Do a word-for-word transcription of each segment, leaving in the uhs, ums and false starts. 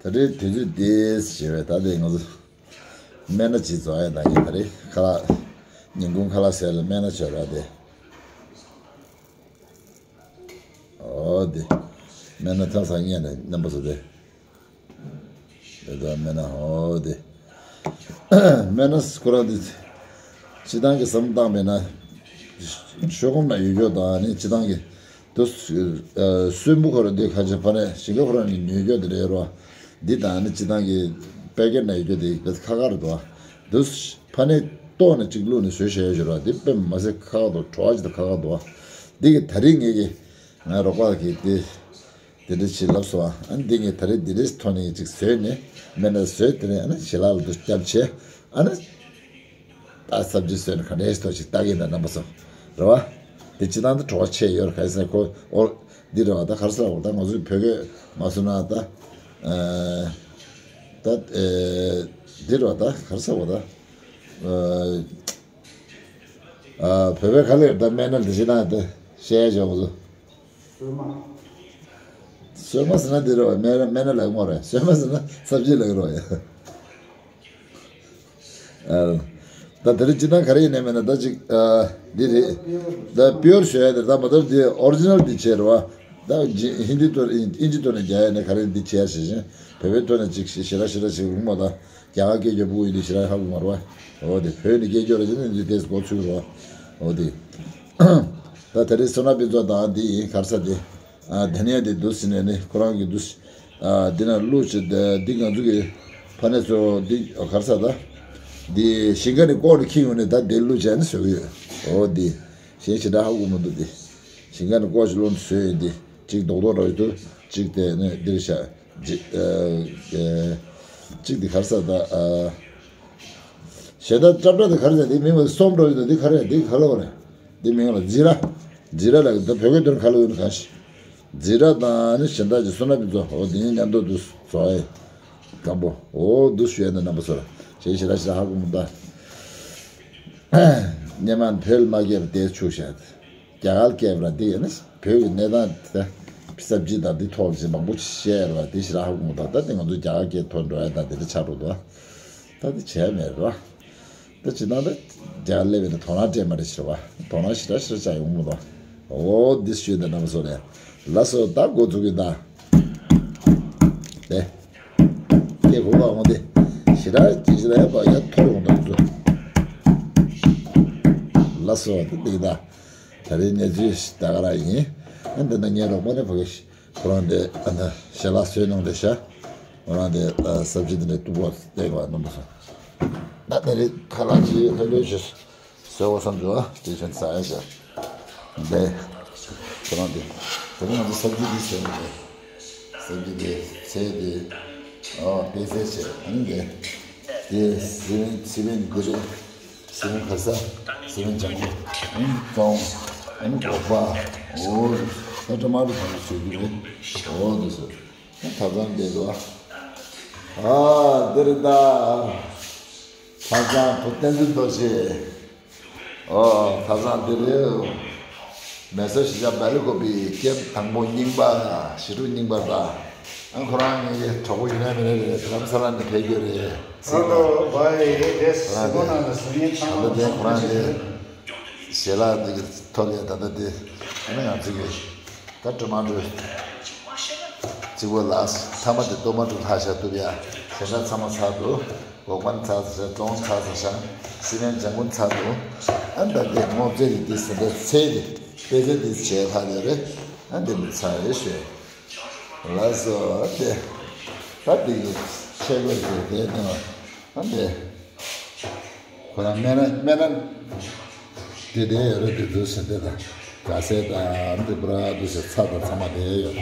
ད་རེས་དུས་ཚོད་འདིས་བྱས་པས་ད་དེ་ང་ཚོ་སྨན་སྣ་ཅིག་བཙོང་ཡ་ད་ཡིན། ད་རེས་ཁ་ལག་ཉིན་གུང་ཁ་ལག་ཟས་ལ་སྨན་སྣ་བྱོས་ར་དེ། ཨོ་དེ། སྨན་སྣ་ཐང་སང་ཉན་ནས་རྣམ་པ་ཚོ་དེ། དེ་ད་སྨན་སྣ་ཨོ་དེ། སྨན་སྣ་ཁོ་རང་དེ། སྤྱི་བཏང་གི་བསམ་བཏང་བས་ན། ཤོག་སྒམ་ན་ཡོད་ཡོད་དང་ནི་སྤྱི་བཏང་གི་དུ། སྲོན་བུ་ཁོ་ར་འདི་ཁ་ཆེ་ཕ་ནས་ཞིང་ཁ་ཁོ་ར་ནི་ཉོས་རྒྱུ་དེ་རེད་རོ། འདི་དང་ནི་སྤྱི་བཏང་གི་པེ་ཀེ་ཊི་ནང་ཡོད་རྒྱུ་དེ་བེད་ཁ་ཁ་རེད་དོ། དུ། ཕ་ནས་ལྟོགས་ནས་གཅིག་བླུགས་ནས་བཟོས་བཞག་ཡོད་ཞུ་རོ། འདི་དཔེ་མ་ཟད་ཁ་ཁ་དོ་བྲོ་བ་ཅིག་དང་ཁ་ཁ་དོ། འདི་གི་ད་རིང་ངེད་ཀྱི་ང་རོགས་པ་གི་དེ། དེ་འདྲ་ཞིག་ལབ་སོང་ཨ། ཨ་ནི་འདི་ངས་ད་རེས་འདི་འདྲའི་ཐོག་ནས་ཅིག་བཟོས་ནས་སྨན་སྣ་བཟོས་དེ་ནས་ཨ་ནི་ཞལ་ལག་ལ་དུ་སྐྱབས་བྱས་ཨ་ནི། ད་སབ་ཇི་བཟོས་ནས་ག་འདྲའི་ཐོག་ཞིག་ལྟ་གི་ཡིན་ད་རྣམ་པ་ཚོ། རེད་བ། དེ་སྤྱི་བཏང་དུ་བྲོ་བ་ཆེ་ཡོད་རེད། ག་རེ་ཟེར་ན་ཁོ་ཨོ། འདི་རེད་བ། ད་ག་རེ་ཟེར་བ་ད་ང་ཚོའི་བོད་སྐད་མ་བཟོ་ན་ད། ཨ། ད། ཨེ། འདི་རེད་བ། ད་ག་རེ་ཟེར་བ་ད། ཨ། ཨ། བོད་པའི་ཁ་ལས་ད་སྨན་སྣ་འདི་ཞིག་ན་ད་བཤད་ཡ་བྱ་བ་ཚོ། སོལ་མ། སོལ་མ་ཟེར་ན་འདི་རེད་བ། སྨན་སྨན་སྣ་ལབ་མ་རེད། སོལ་མ་ཟེར་ན་སབ་ཇི་ལབ་རོ་ཡ། ཨ། ད་དེ་རིང་སྤྱི་བཏང་ག་རེ་ཡིན་ནའི་མེད་ན་ད་ཅིག་ཨ། འདི་རེད། ད་པིའུར་ཞུ་ཡ་དེ་ད་མ་གཏོགས་འདི་ཨོ་རི་ཇི་ནལ་འདི་བྱས་རེད་བ། ད་ཧིན་དི་ཐོག་ཨིན་ཇི་ཐོག་ནས་རྒྱག་ཡ་ནི་ག་རེ་འདི་བྱས་ཡ་ཞེས་བཞིན་བོད་པའི་ཐོག་ནས་ཅིག་ཞེ་དྲག་ཞེ་དྲག་ཞིག་རུང་མ་ད། རྒྱ་གར་སྐད་རྒྱབ་པོ་ཡིན་དུས་ཞེ་དྲག་ཧ་གོ་མ་རེད་བ། འོ་དེ་བོད་ནས་སྐད་རྒྱབ་རེད་ཟེར་ན་འདི་དེས་གོ་ཚུགས་རེད་བ། འོ་དེ། ད་དེ་རིང་བསོད་ནམས་ཕུན་ཚོགས་དང་འདི་ཡིན་གར་ས་དེ། ཨ། དེ་ནས་དེ་འདུག་ཟིན་ནས་ནི་ཁོ་རང་གི་འདུག་ཨ། འདི་ན་ལུག་ཅིག་འདི་ང་ཚོ་གི་ཕ་ནས་ཚོ་འདི་གར་ས་ད། འདི་ཞིང་ཁ་ནས་ལྐོག་ནས་ཁྱེར་ཡོང་ནས་ད་དེ་ལུག་ཅིག་ནི་བཟོ་གི་ཡོད། འོ་དེ། གཞན་ཞེ་དྲག་ཧ་གོ་མི་འདུག་དེ། ཞིང་ཁ་ནས་ལྐོག་ཅིག་སློང་བཟོས་ཡོད་དེ། གཅིག་རྡོག་རྡོག་ར་ཡོད་དུ་གཅིག་དེ་ནས་འདིར་བཞག་ཇི། ཨ། ཨ། གཅིག་འདི་གར་ས་ད། ཨ། ཞེ་ད་ཀྲབ་ཀྲབ་འདི་གར་ས་འདི་མིང་ལ་སོམ་འགྲོ་ཡོད་ད། འདི་ག་རེ་འདི་ག་ལ་བ་རེད། འདི་མིང་ལ་ཛི་ར། ཛི་ར་ལ་ད་བོད་སྐད་དོན་ག་ལ་ཡོད་ན་གང་ཞིག་ཛི་ར་དང་ནི་ཞེ་ད་ཅི་སོ་ན་པི་ཛོ། འོ་འདི་ཉན་དོ་འདུག་བཟོ་ཨེ། སྐམ་པོ། འོ་འདུག་ཞུ་ཡ་ན་རྣམ་པ་ཚོ་ལ་ཞེ་ཞེ་ར་ཞེ་ར་ཧ་གོ་མི་ད། སྙེ་མ་བོད་ལ་མ་སྐྱེས་པ་དེ་ཆུ་བཤད། རྒྱ་གར་སྐད་བར་དེ་ཡིན་ན་བོད་ཀྱི་གནས་སྟངས་དེ་སབ་ཇི་དང་དེ་ཐོག་ལ་མང་པོ་བཤད་ར་བ་དེ་ཞེ་དྲག་ཧ་གོ་མི་ཐོག་ད་དེ་ང་ཚོ་རྒྱ་གར་སྐད་ཐོག་འགྲོ་ཡ་དང་དེ་འདྲ་ཆགས་འགྲོ་འདུག་ད་དེ་བྱས་མེད་ར་བ། ད་ཇི་ལྟར་ད་རྒྱ་གར་སླེབས་པའི་དོ་སྣང་སྤྲད་མ་རེད་ཞེས་བ། དོ་སྣང་ཞེ་དྲག་ཞེ་དྲག་བྱ་ཡོང་མི་ཐོག་འོ་དེ་ཞུས་ཏེ་རྣམ་པ་ཚོ་ལ་ལགས་སོ། ད་འགོ་འཛུགས་ཀྱི་ད། དེ། སྐད་གོ་བ་འོང་དེ། ཞེ་དྲག་ཅི་ཞེ་དྲག་ཡ་པ་ཡ་ཐོར་འོང་ད་འདུག་ལགས་སོ། དེ་འདི་ད། ད་རེས་གནས་ཚུལ་ད་ག་རང་ཡིན། ཨ་འདི་ན་ངའི་རོགས་པ་ནས་ཕ་གི་ཁོ་རང་དེ་ཨ་ད་ཞལ་ལག་བཟོས་གནང་དེ་ཤ། ཁོ་རང་དེ་ཨ་སབ་ཇི་དེ་ནས་ཏུ་པོ་བསྟན་པ་རྣམ་པ་སོང་། ད་ད་རེས་ཁ་ལག་ཅིག་ལྷོད་ལྷོད་བྱས་བཟོས་པ་བསམ་བྱུང་། ཨ་དེ་བཞིན་ཟ་ཡ་བྱས། འདི། ཁོ་རང་དེ། དེ་རིང་ང་ཚོ་སབ་ཇི་དེ་བཟོས་ནས་དེ། སབ་ཇི་དེ་ཚལ་དེ། ཨོ་དེ་ཚལ་བྱས། ཨ་ནི་དེ། དེ་སི་པན་སི་པན་འདི་རེད། སི་པན་ག་ས། སི་པན་ལྗང་ཁུ། ཨ་ནི་ཙོང་། ཨ་ནི་སྒོག་པ། འོ། ད་ཊ་མ་ཊོ་གང་བཟོས་ཀྱི་རེད། འོ་འདི་ཚོ། ད་ཐབ་ཚང་འདི་ཚོ། ཨ་འདི་རེད་ད། ཐབ་ཚང་བུ་བསྟན་འཛིན་རྡོ་རྗེ། ཨོ་ཐབ་ཚང་འདི་རེད། མེ་སོར་གཞིས་ཆགས་སྦེལ་ཀོབ་པི་སྐྱེས་དང་པོ་རྙིང་པ། གཞིས་གྲོང་རྙིང་པ་ད། ཨ་ཁོ་རང་ངའི་གྲོགས་པོ་ཡིན་ན་མིན་ན་རེད། རྡ་རམ་ས་ལ་ནས་ཕེབས་རྒྱུ་རེད། ཨ་ལོ་བའི་རེད་དེ་སི་ཁོ་ནང་ལ་སུ་ཉིན་ཚང་མ་ད་ལྟ་དེ་ཁོ་རང་གི་ཞལ་ལག་འདི་གི་ཐོག་ལ་ད་ལྟ་དེ་ཨ་ནི་ང་ཚོ་གི་ད་ཊ་མ་ཊོ་གཅིག་པོ་ལ་ཐ་མ་དེ་ཊ་མ་ཊོ་ལྷག་བཞག་འདུག་ཡ། གཞན་དག་ཚང་མ་ཚར་འདུག་སྒོག་པ་ཚར་ཚར། ཙོང་ཚར་ཚར་ཤག་སི་པན་ལྗང་ཁུ་ཚར་འདུག་ཨ་ད་དེ་སྔོ་ཚལ་དེ་དེ་ཟེར་ད་ཚལ་དེ་པད་ཚལ་དེ་བྱས་ལྷག་ཡོད་རེད། ཨ་འདི་མི་ཚར་རེད་ཞུས། ལགས་སོ། ཨ་དེ་ད་འདི་གི་ཆས་གོས་དེ་དེ་དང་ཨ་དེ། ཁོ་རང་སྨན་སྨན་དེ་དེ་ཡོད་རེད། དེ་འདུག་ཟེར་དེ་དང་ག་ཟེར་དང་འདི་པུ་ར་འདུག་ཟེར་ཚྭ་དང་ཚང་མ་དེ་ཡོད།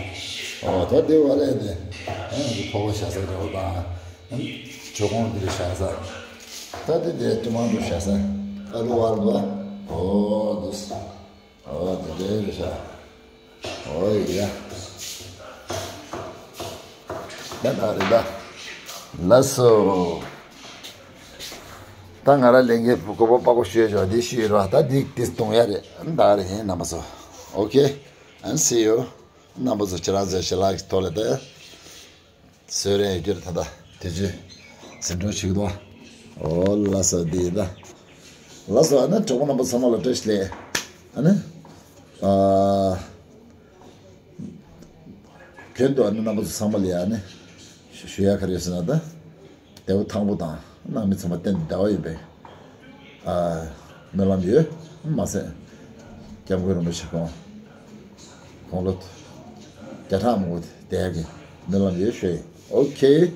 ཨོ་ད་དེ་བ་ལས་དེ་ཨ་འདི་ཕོ་བ་བཞག་ས་རེད་དང་ཆོས་གོང་འདི་རེད་བཞག་ས། ད་དེ་དེ་ཊ་མ་ཊོ་བཞག་ས། ཨ་ལུ་བ་ལུ་བ། ཨོ་འདུག་ཟེར། ཨོ་དེ་འདྲའི་རེད་ཤག་ཨོ་ཡ། ད་ད་རེད་ད། ལགས་སོ། ད་ང་རང་ལས་འགན་གོ་བ་པ་གོ་ཤོད་ཤོག་འདི་ཤོད་རོགས། ད་འདི་འདི་གཏོང་ཡ་རེད། ད་རེད་ཧེ་རྣམ་པ་ཚོ། ཨོ་ཁེ། And see you. རྣམ་པ་ཚོ་ཁྱེད་རང་ཚོའི་ཞལ་ལག་གི་ཐོག་ལ་ད། ཟོས་རན་ཡོད་རྒྱུ་རེད། ད་ལྟ་དེ་ཚོས་ཟིན་འགྲོ་བྱེད་ཀྱི་འདུག་ཨོ་ལགས་སོ། འདི་ཡིན་ད། ལགས་སོ། ཨ་ནི་གྲོགས་པོ་རྣམ་པ་ཚང་མ་ལ་བཀྲ་ཤིས་བདེ་ལེགས། ཨ་ནི་ཨ་གྱེན་དུ་ཨ་ནི་རྣམ་པ་ཚོ་ཚང་མ་ལ་ཡ་ཨ་ནི་ཞུ་ཡ་ག་རེ་ཡོད་ཟེར་ན་ད། བདེ་པོ་ཐང་པོ་དང་ནང་མི་ཚང་མ་གཏན་དུ་བདེ་བ་ཡོད་པའི་ཨ་སྨོན་ལམ་ཡོད། མ་ཟད་སྐྱབས་མགོན་རིན་པོ་ཆེ་ཁོང་དགུང་ལོ་བརྒྱ་ཕྲག་མང་པོ་བསྡད་ཡག་གི་སྨོན་ལམ་ཡོད་ཞུ་ཡི། ཨོ་ཁེ།